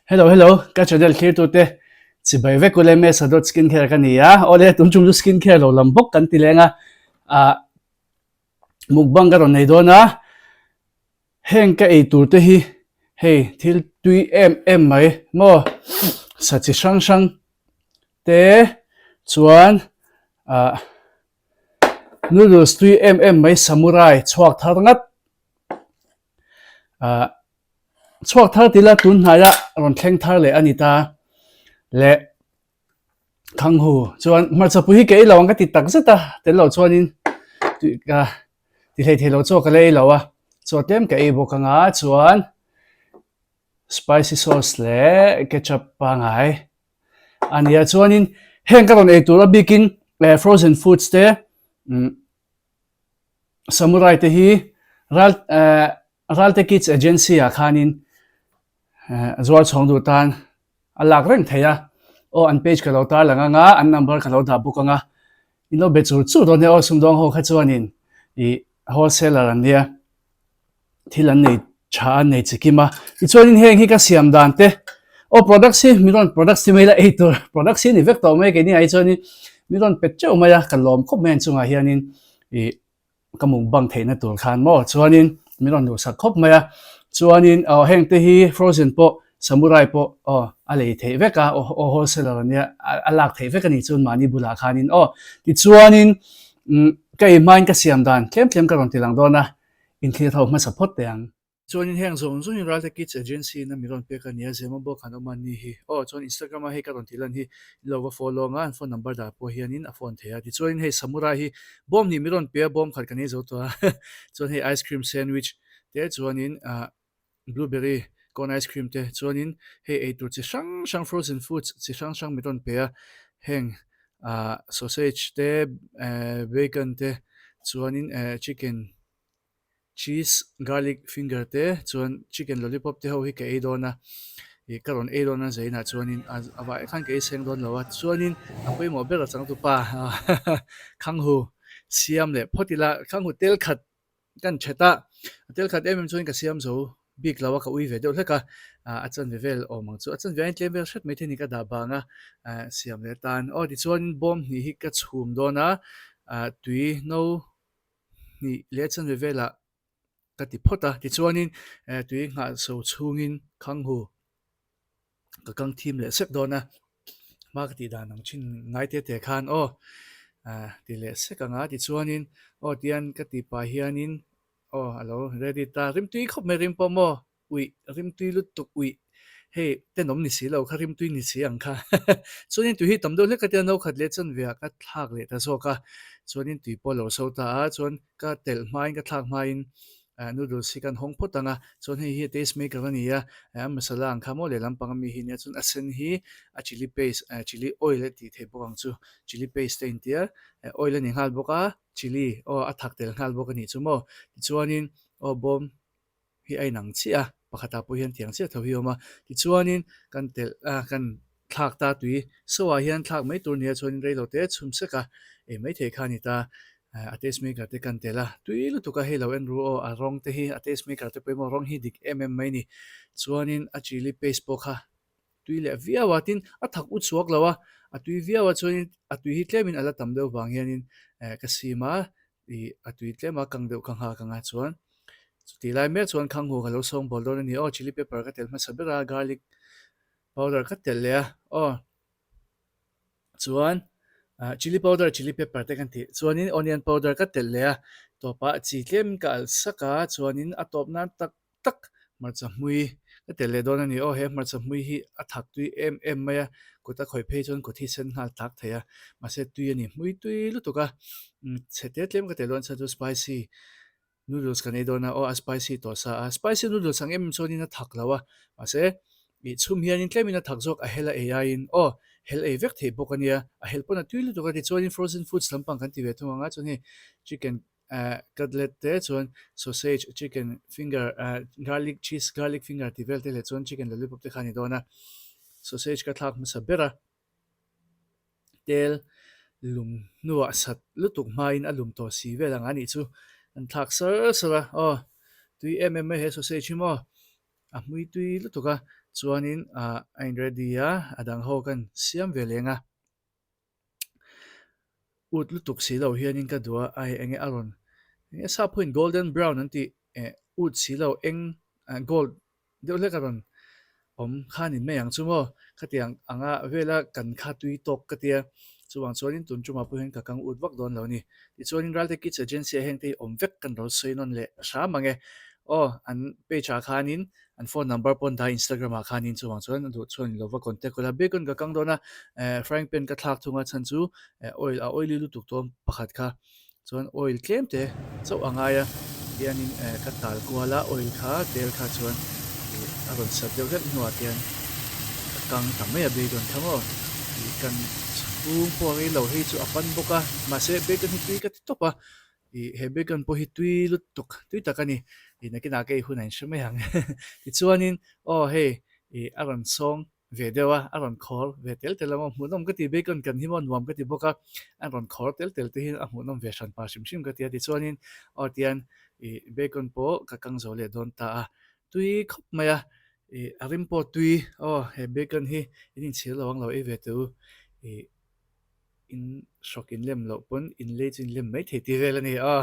Hello hello ka channel thlirtute chibai vek ule Mesa dot skin care ka ni a awle tun tum chu skin care lo lam bawk kan ti leng a ah mukbang ka rawn nei dawn a heng ka ei tur te hi hei thil tui em em mai maw sa chi hrang hrang te chuan ah noodles tui em em mai samurai chhuak thar ngat ah chhuak thar tila tun hnaia rawn thleng thar leh a ni ta leh Thanghu chuan hmarcha pui hi ka ei lo ang ka ti tak zet a tel lo chuanin tui ka ti hlei thei lo chaw ka la ei lo a chaw tlem ka ei bawk anga chuan spicy sauce leh ketchup pangai a nia chuanin heng ka rawn ei tur a bikin eh frozen foods te umm samurai te hi ral eh Ralte Kids Agency ah khanin eh zuar chhawng duh tan a lak reng thei a, aw an page ka lo tar lang anga an number ka lo dah bawk anga in lo be chur chur dawn nia aw sumdawng ho kha chuanin ih wholesaler an nia thil an nei tha an nei chikim a tichuanin heng hi ka siam dan te aw products hi mi rawn products hi mai la ei tur products hi a ni vek tawh mai keini ah hi chuanin mi rawn pe teuh mai a ka lawm khawp mai an chungah hianin ih ka mukbang theihna tur khan maw chuanin min rawn duhsak khawp mai a chuanin aw heng te hi frozen pawh samurai pawh aw a lei theih vek a aw aw wholesaler ania a lak theih vek a nih chuan mahni bulah khanin aw tichuanin umm ka ei hmain ka siam dan tlem tlem ka rawn ti lang dawn a inthlir ho hmasa phawt teh ang. Chuanin heng zawng zawngin Ralte Kids Agency in a mi rawn pek a nia, Zema bawk han awm a ni hi. Aw, chuan Instagram a hei ka rawn tih lan hi in lo va follow anga an phone number dah pawh hianin a phone thei a. Tichuanin hei Samurai hi bawm hnih mi rawn pe a, bawm khat kan ei zo tawh a. Chuan hei ice cream sandwich te chuanin ah blueberry cone ice cream te chuanin hei eitur chi hrang hrang frozen foods chi hrang hrang mi rawn pe a. Heng ah sausage te eh bacon te chuanin eh chicken Cheese garlic finger te chuan chicken lollipop te ho hi ka ei dawn a ih ka rawn ei dawn a zainah chuanin a vah khan ka ei seng dawn lo a chuanin a pawimawh ber a changtupa khanghu siam leh phawt ila khanghu tel khat kan that a a tel khat em em chuan ka siam zo bik lo a ka ui ve deuh hlek a ah a chanve vel awm ang chu a chanve aiin tlem vel hret mai thei a ni ka dah bang a ah siam leh tan aw tichuan bawm hnih hi ka chhum dawn a ah tui no hnih leh chanve velah ka ti phawt a tichuanin eh tui nghah so chhungin khanghu ka kang thim leh sek dawn a hma ka tih dan ang thin ngai te te khan aw ah ti leh sek ang a tichuanin aw tian ka tih pah hianin aw a lo ready ta rimtui khawp mai rim pawh maw. Uih, rimtui lutuk uih. Hei, tenawm ni si lo kha, rimtui ni si ang kha. Chuanin tui hi tam deuh hlek ka tia, no khat leh chanve ah ka thlak leh ta zawk a. Chuanin tui pawh a lo so ta a, chuan ka telh hmain, ka thlak hmain noodles hi kan hawng phawt ang a. Chuan hei hi taste maker a ni a, a masala ang kha maw lehlam pang ami hi nia, chuan a sen hi a chilli paste, chilli oil a tih theih bawk ang chu, chilli paste a intia, oil a ni nghal bawk a, chilli aw a thak tel nghal bawk a nih chu maw. Tichuanin aw bawm. hi a inang chiah a, pakhatah pawh hian tiang chiah tho hi a awm a, tichuanin kan telh a kan thlak ta tui so ah hian thlak mai tur nia chuanin reilo te chhum sek a, ei mai thei kha a ni ta, a taste maker te kan telh a, tui lutuk a hei lo en ru aw a rawng te hi a taste maker te pawimawh rawng hi dik em em mai a ni, chuanin a chilli paste pawh kha tui leh viau a tin a thak u chhuak lo a, a tui viau a chuanin a tui hi tlemin a la tam deuh vang hianin eh ka sim a ih a tui tlem a kang deuh ka nghak ang a chuan chutih lai mek chuan khanghu ka lo sawng bawl dawn a ni aw chilli pepper ka telh hmasa ber a garlic powder ka telh leh a aw chuan ah chilli powder chilli pepper te kan tih chuanin onion powder ka telh leh a tawpah chi tlem ka alh sak a chuanin a tawp nan tak tak hmarcha hmui ka tel leh dawn a ni aw he hmarcha hmui hi a thak tui em em mai a kut a khawih phei chuan kut hi sen nghal tak thei a mahse tui a ni hmui tui lutuk a chhe te tlem ka tel dawn chuan chu spicy noodles kan ei dawn a aw a spicy tawh sa a spicy noodles ang em em chuanin a thak lo a mahse ih chhum hianin tlemin a thak zawk a hel a ei aiin aw hel ei vek theih bawk a nia a hel pawn a tui lutuk a tichuanin frozen foods lampang kan ti ve thung ang a chuan hei chicken eh cutlet te chuan sausage chicken finger eh garlic cheese garlic finger tih vel te leh chuan chicken lollipop te kha a ni dawn a sausage ka thlak hmasa ber a tel lum hnuah sat lutuk hmain a lum tawh si vel ang a nih chu an thlak sar sar a aw tui em em mai he sausage hi maw a hmui tui lutuk a. Chuanin ah a in ready a, a dang ho kan siam ve leng a. Ut lutuk si lo hianin ka duh a, a hei enge a rawn enge sap pawhin golden brown an tih eh ut si lo eng ah gold deuh hlek a rawn awm kha ni mai ang chu maw khatiang anga vela kan kha tui tawk ka tia chuvang chuanin tun tumah pawh hian ka kang ut vak dawn lo a ni. Tichuanin Ralte Kids Agency ah heng te hi awm vek kan rawn sawi nawn leh hram ang e. Aw an page ah khanin An phone number pawn dah Instagram ah khanin chuvang chuan a duh chuan in lo va contact ula. Bacon ka kang dawn a, eh frying pan ka thlak thung a chhan chu eh oil a oily lutuk tawm pakhat kha chuan oil tlem te chauh a ngai a tianin eh ka tal kual a oil kha tel kha chuan ih a rawn sat deuh hlek hnuah tian ka kang ta mai a bacon kha maw ih kan chhung pawh a rei lo hei chu a pan bawk a mahse bacon hi tui ka ti tawp a. Ih he bacon pawh hi tui lutuk tui tak a ni ih nakinah ka ei hunah in hre mai ang tichuanin aw hei ih a rawn sawng ve deuh a a rawn khawr ve tel tel a maw hmuhnawm ka ti bacon kan hi maw nuam ka ti bawk a a rawn khawr tel tel te hi a hmuhnawm ve hran pa hrim hrim ka ti a tichuanin aw tian ih bacon pawh ka kang zo leh dawn ta a tui khawp mai a ih a rim pawh tui aw he bacon hi in inchhir lo ang lo ei ve teh u ih. In hrawk in lem loh pawn in lei chu in lem mai thei tih vel a ni a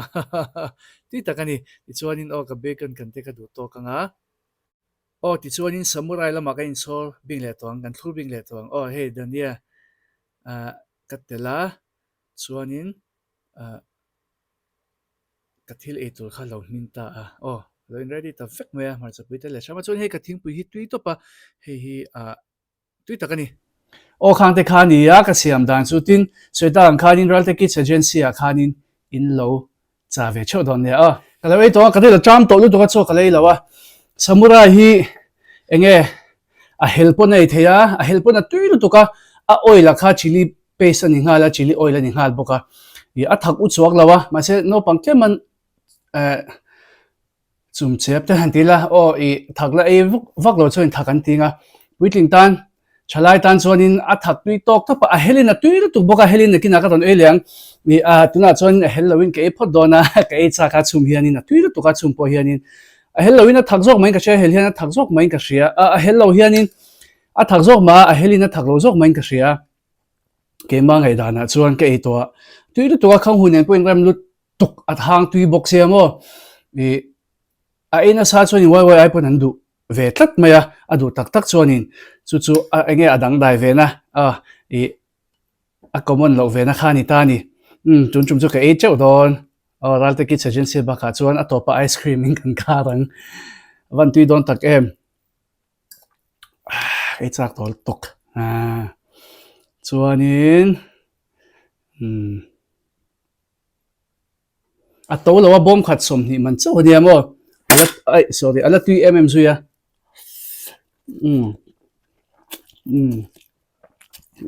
tui tak a ni. Tichuanin aw ka bacon kan te ka duh tawk ang a. Aw tichuanin samurai lamah kan inchhawr bing leh tawh ang, kan thlur bing leh tawh ang. Aw hei Dania ah ka tel a chuanin ah ka thil ei tur kha lo hmin ta a. Aw lo in ready ta vek mai a hmarchapui te leh hrang a chuan hei ka thingpui hi tui tawp a hei hi ah Tui tak a ni. Aw khang te kha ni a ka siam dan chu tin sawi tak ang khanin Ralte Kids Agency ah khanin in lo cha ve theuh dawn nia aw. Ka lo ei tawh a, ka ril a ṭam tawh lutuk a chaw ka lei lo a. Samurai hi enge a hel pawn a ei thei a, a hel pawn a tui lutuk a, a oil ah kha chilli paste a ni nghal a, chilli oil a ni nghal bawk a. Ih a thak u chuak lo a, mahse naupang tlem an eh Chum chep te han ti la, aw i thak la ei vak vak lo chuan thak an ting a, puitling tan thalai tan chuanin a thak tui tawk tawp a, a helin a tui lutuk bawk a, helin nakinah ka rawn ei leh ang, i a tunah chuan a hel loin ka ei phawt dawn a, ka ei chak a chhum hianin a tui lutuk a chhum pawh hianin a hel loin a thak zawk maiin ka hria, hel hian a thak zawk maiin ka hria, a a hel lo hianin a thak zawk mah a, a helin a thak lo zawk maiin ka hria, keimah ngaihdanah chuan ka ei tawh a, tui lutuk a khang hun nen pawhin rem lut tuk a thang tui bawk sia maw ih a ei nasa chuanin wai wai ai pawn an duh ve tlat mai a a duh tak tak chuanin chu chu a enge a dangdai ve na a ih a common loh ve na kha a ni ta a ni umm tun tum chu ka ei teuh dawn aw Ralte Kids Agency bakah chuan a tawpah ice cream in kan khar ang a van tui dawn tak em ei chak tawh lutuk chuanin umm. A to lo a bawm khat 20 man chauh a nia maw a la aih sorry a la tui em em zui a umm umm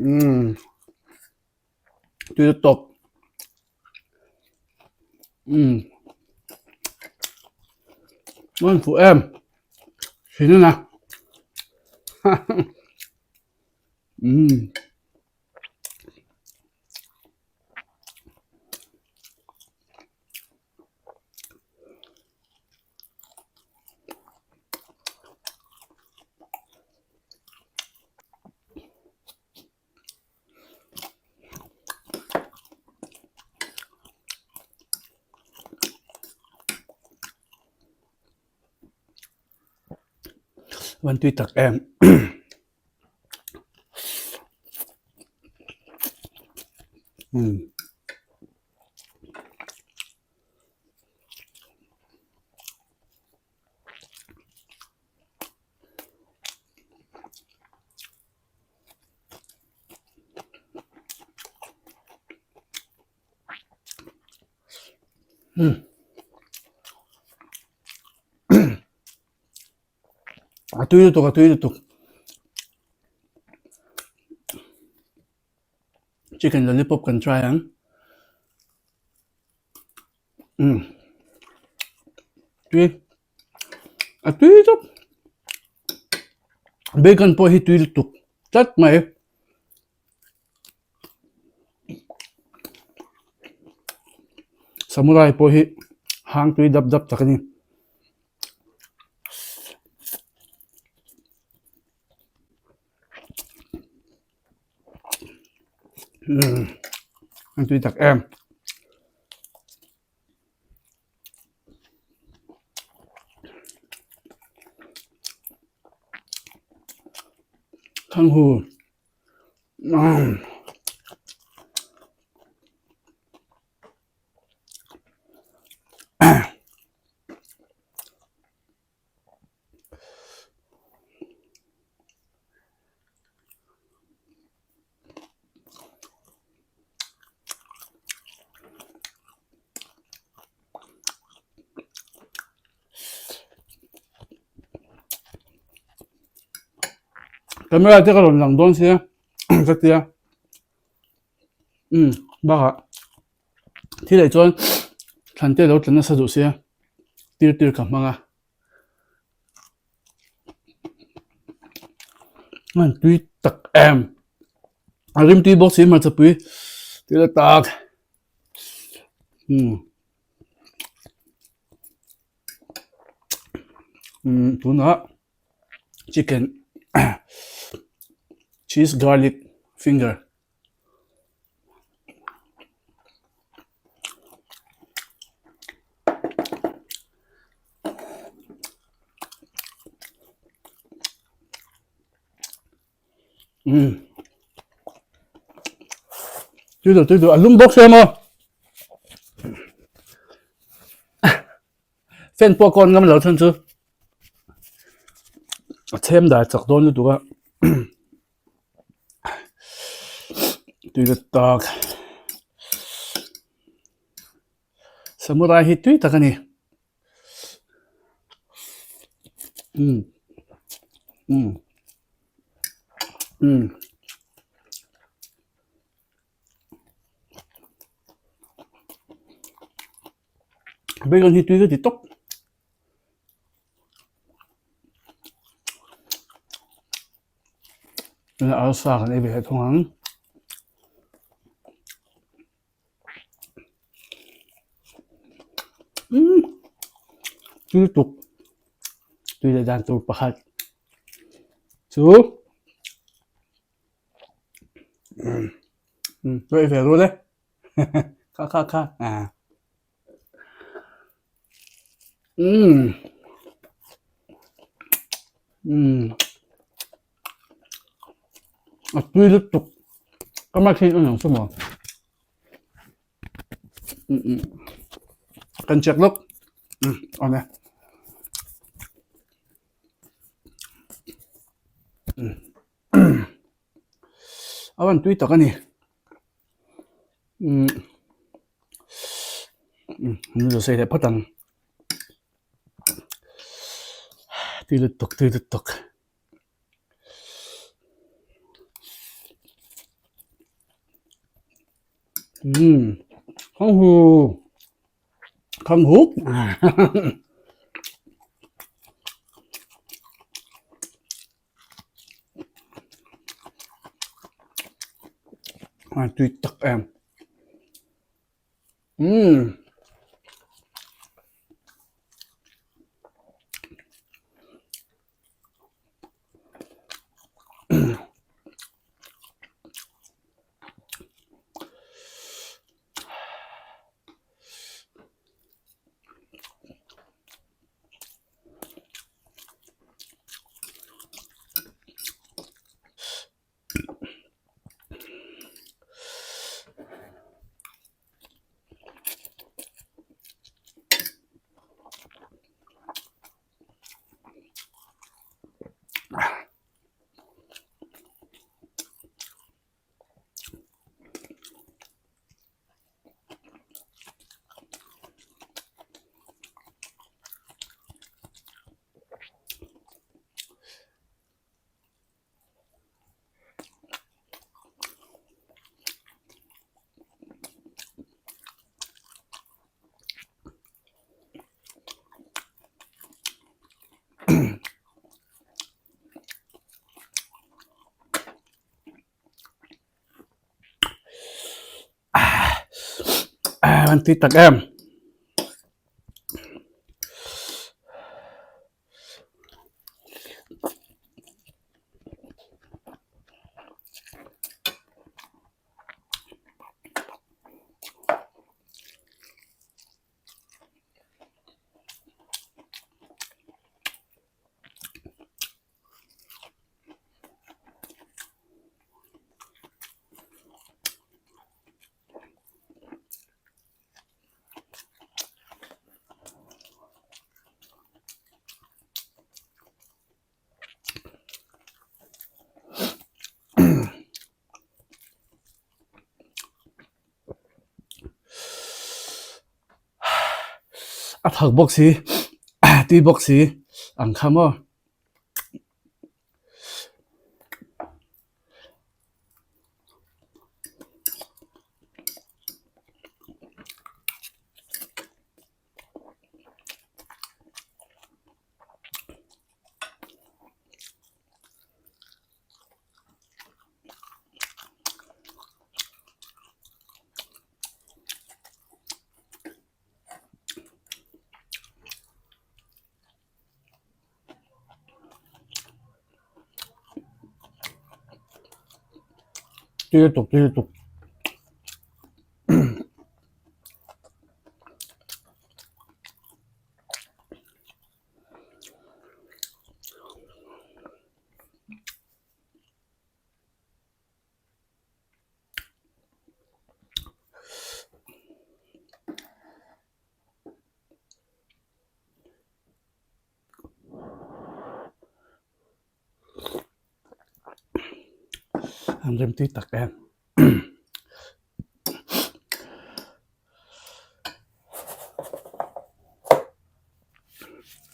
umm tui tawp umm a rawn fuh em thin a na umm. Van tui tak em. A tui lutuk a tui lutuk chicken lollipop kan try ang umm tui a tui tawp bacon pawh hi tui lutuk tlat mai. Samurai pawh hi hang tui dap dap tak a ni. Umm an tui tak em. Thanghu umm. Camera te ka rawn lang dawn sia ka tia umm bakah thil ah chuan thlan te lo tla nasa duh sia tir tir ka hmang a. An tui tak em a rim tui bawk si hmarcha pui tui la tak umm umm tunah chicken cheese garlic finger. Umm tui duh tui duh a lum bawk sia maw fan pawh kawn ngam lo chhan chu a chhem dar chak dawn lutuk a. Tui ta tak samurai hi tui tak a ni umm umm umm bacon hi tui ka ti tawp. Arsa kan ei ve leh thung ang. Umm tui tuk tui leh dan tur pakhat chu umm chaw ei ve rul e kha kha kha ah. Umm umm a tui lutuk ka ma thin ang chu maw umm umm kan check lawk umm awm e umm a van tui tak a ni. Umm noodles ei leh phawt ang tui lutuk tui lutuk umm khang hu khang huk A tui tak em. Umm. An tui tak em. A thak bawk si, tui bawk si ang kha maw. Tui lutuk tui lutuk. An rem tui tak em.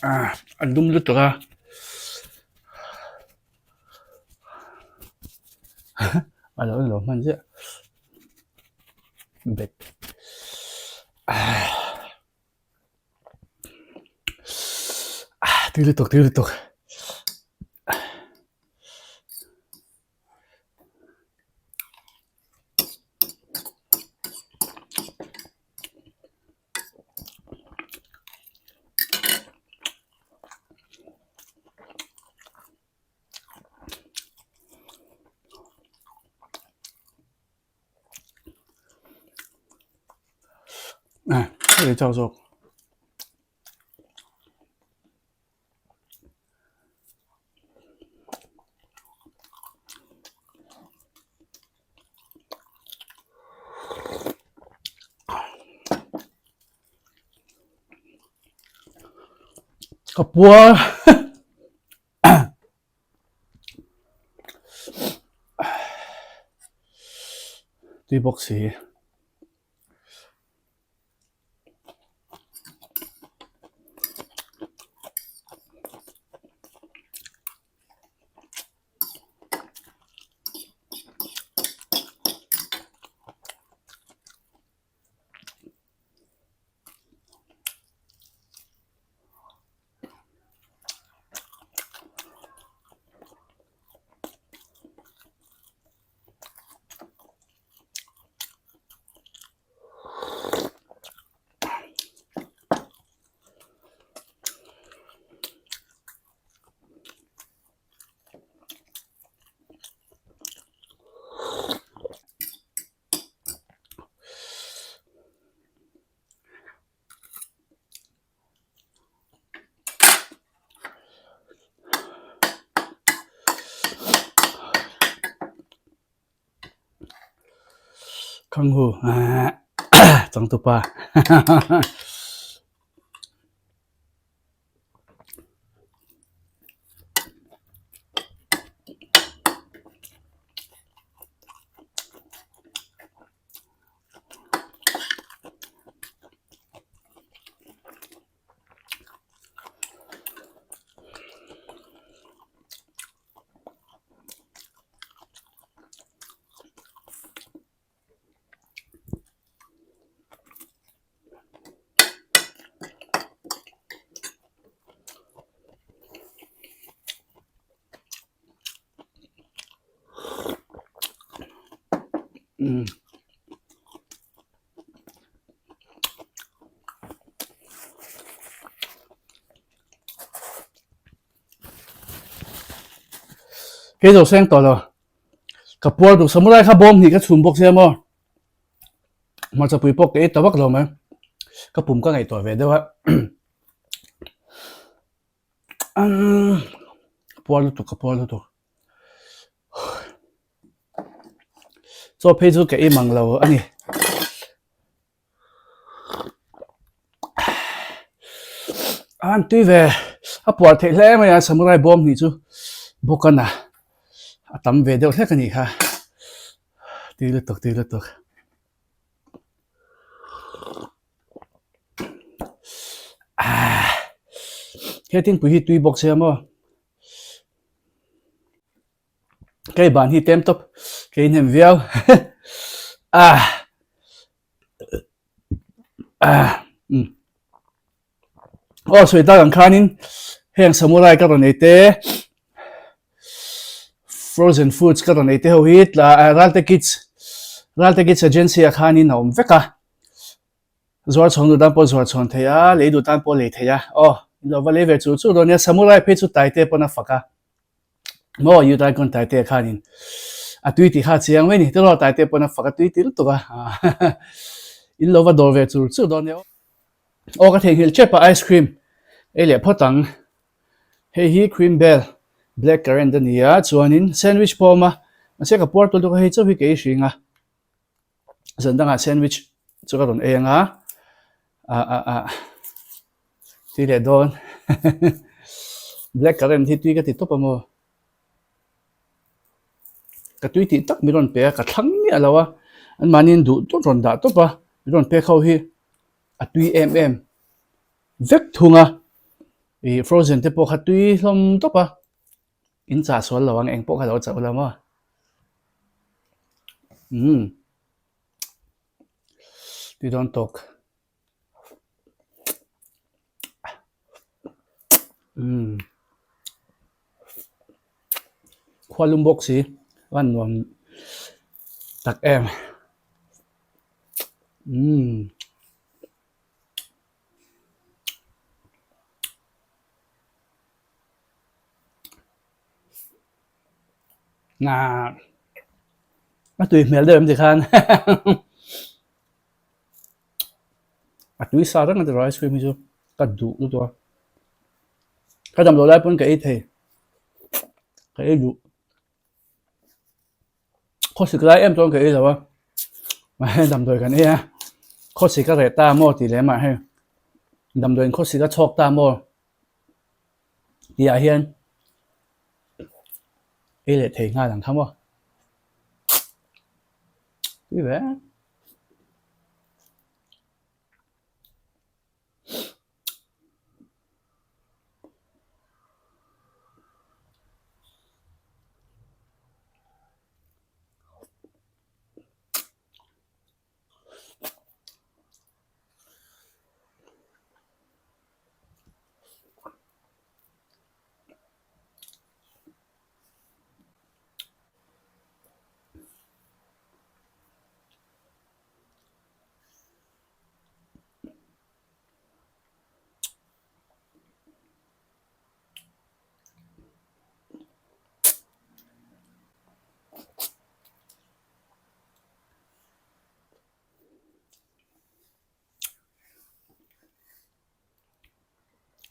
Ah, an dum lutuk a. A lo lo hman ziah. Bet. Ah. Ah, tui lutuk, tui lutuk. Ah, hei chau zawk. Ka puar tui bawk si. Khanghu changtupa Umm. Kei zo seng tawh lo. Ka puar duh samurai kha bawm hnih ka chhum bawk sia maw. Hmarchapui pawh ka ei ta vak lo mai. Ka pum ka ngaihtuah ve deuh a. Umm ka puar lutuk ka puar lutuk. Chaw phei chu ka ei mang lo a ni. An tui ve a puar theih hle mai a samurai bawm hnih chu bawk a na a tam ve deuh hlek a nih kha tui lutuk tui lutuk. Aah he thingpui hi tui bawk sia maw kei ban hi tlem tawp kei hnem viau aah aah umm aw sawi tak ang khanin heng samurai ka rawn ei te frozen foods ka rawn ei te ho hi tla Ralte kids Ralte kids agency ah khanin a awm vek a. Zuar chhawn duh tan pawh zuar chhawn thei a, lei duh tan pawh lei thei a. Aw, in lo va lei ve chu chu dawn nia, Samurai phei chu Taite pawn a fak a. Maw, Youth Icon Taite khanin a tui tih kha a chiang mai ni. Tiraw Taite pawn a fak a tui ti lutuk a. In lo va dawr ve chur chur dawn nia. Aw, ka theihnghilh tep a ice cream ei leh phawt ang. Hei hi cream bel black currant a ni a, chuanin sandwich pawh a awm a, mahse ka puar tawh lutuk a, hei chauh hi ka ei hring a. Zan dangah sandwich chu ka rawn ei anga ah ah ah tui leh dawn black currant hi tui ka ti tawp a maw ka tui tih tak min rawn pe a ka thlang miah lo a an mahni in duh tawp rawn dah tawp a min rawn pek ho hi a tui em em vek thung a ih frozen te pawh kha tui hlawm tawp a. In chah sual lo ang eng pawh kha lo chauh lo maw? Umm. Tui dawn tawk. Umm. Khua lum bawk si van nuam tak em. Umm. Na a tui hmel deuh em ti khan a tui sa reng a ti rawh ice cream hi chu ka duh lutuk a ka dam loh lai pawn ka ei thei ka ei duh khawsik lai em chuan ka ei lo a mahse damdawi kan ei a khawsik a reh ta maw tih leh mah hei damdawiin khawsik a chhawk ta maw. Tihah hian ei leh thei nghal ang kha maw tui ve.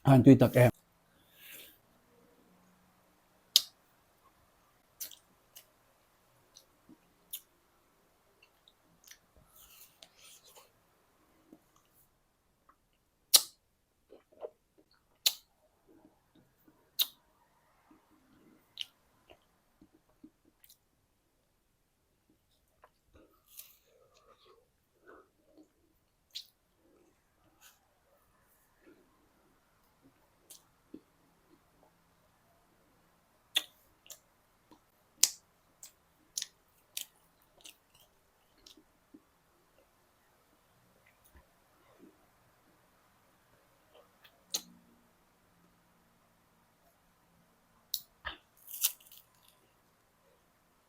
Han tui tak em.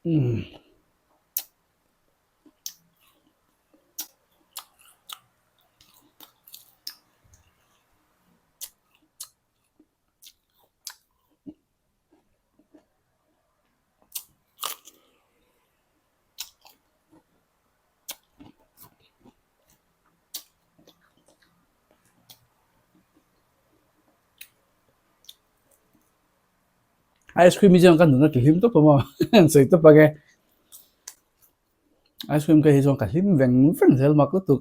Umm. Ice cream hi chuan ka nun a ti hlim tawp a maw an sawi tawp ang e ice cream ka hi chuan ka hlim veng veng zel mak lutuk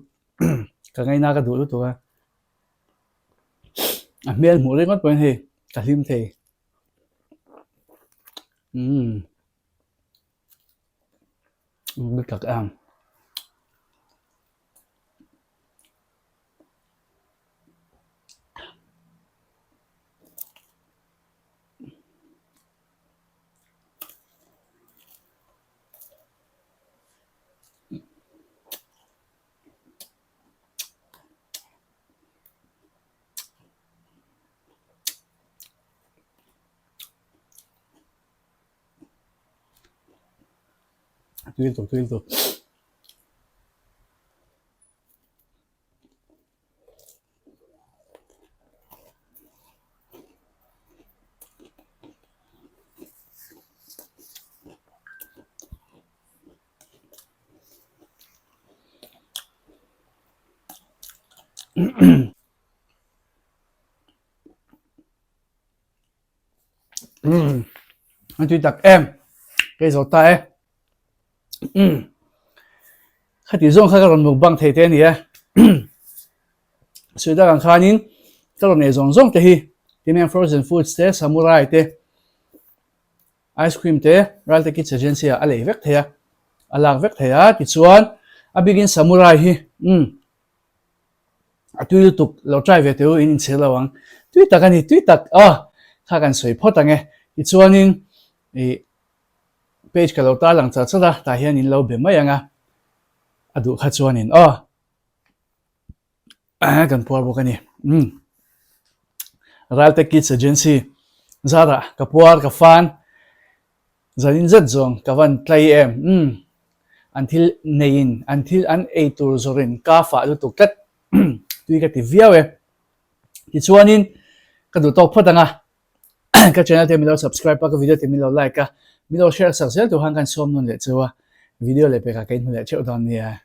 ka ngaina ka duh lutuk a a hmel hmuh ringawt pawhin hei ka hlim thei umm tak em. Tui lutuk, tui lutuk. An tui tak em kei zo ta e khati zawng kha ka rawn mukbang thei te a ni e sawi tak ang khanin ka rawn ei zawng zawng te hi timiang frozen foods te samurai te ice cream te Ralte Kids Agency ah a lei vek thei a a lak vek thei a tichuan a bikin samurai hi umm a tui lutuk lo try ve teh u in inchhir lo ang tui tak a ni tui tak aw kha kan sawi phawt ang e tichuanin ih page ka lo tarlang char char a tah hian in lo be mai ang a a duh kha chuanin aw kan puar bawk a ni umm Ralte Kids Agency zarah ka puar ka fan. Zanin zet zawng ka van tlai em? Umm. An thil neiin, an thil an ei tur zawrin ka fah lutuk tlat. Tui ka ti viau e. Tichuanin ka duh tawk phawt ang a, ka channel te min lo subscribe a, ka video te min lo like a, min lo share sak zel tur khan kan sawm nawn leh cheu a, video leh pekah ka inhmu leh theuh dawn nia.